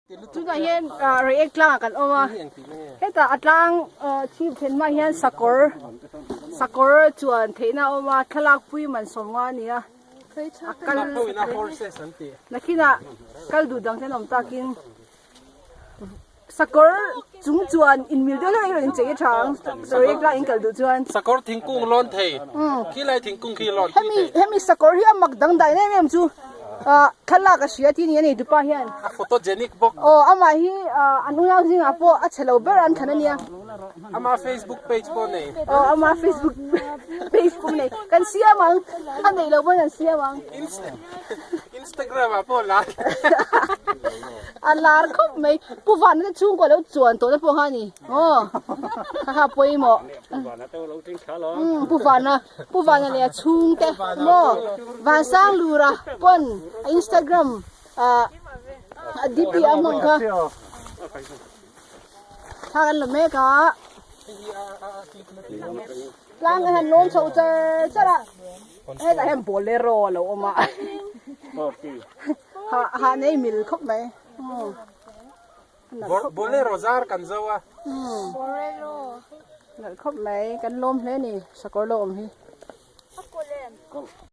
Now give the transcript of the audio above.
Tunah hian Reiek tlangah kan awm a, hetah a tlang chhip then hma hian sakawr sakawr chuan theihna a awm a, thlalak pui man sawm nga a ni a, a kal nakinah kal duh dang te an awm takin sakawr chung chuan inmil deuh deuh erawh inchei a tha ang Reiek tlang in kal duh chuan. Sakawr thingkung lawn thei, khilai thingkung khi lawn pui thei. Hemi sakawr hi a mak dangdai em em chu. Ah thlalak a hria tih a ni a nei tupa hian. A photogenic bawk. Aw amah hi ah an unau zingah pawh a chhe lo ber an thlan a nia. Ama Facebook page pawh nei. Aw ama Facebook page pawh nei. Kan siam ang a neih loh pawn kan siam ang. Instagram ah pawh lar. A lar khawp mai. Pu Vana te chhungkua lo chuan tawh na pawh kha a ni. Aw kha kha pawimawh. Umm Pu Vana Pu Vana leh a chhungte maw Vansanglura pawn a Instagram ah a DP a hmang kha thla kan la mek a tlang a han lawn chho char char a hetah hian bolero a lo awm a ha ha nei mil khawp mai. Bolero zar kan zo a. Bolero. Nalh khawp mai kan lawm hle ni sakawr lo awm hi.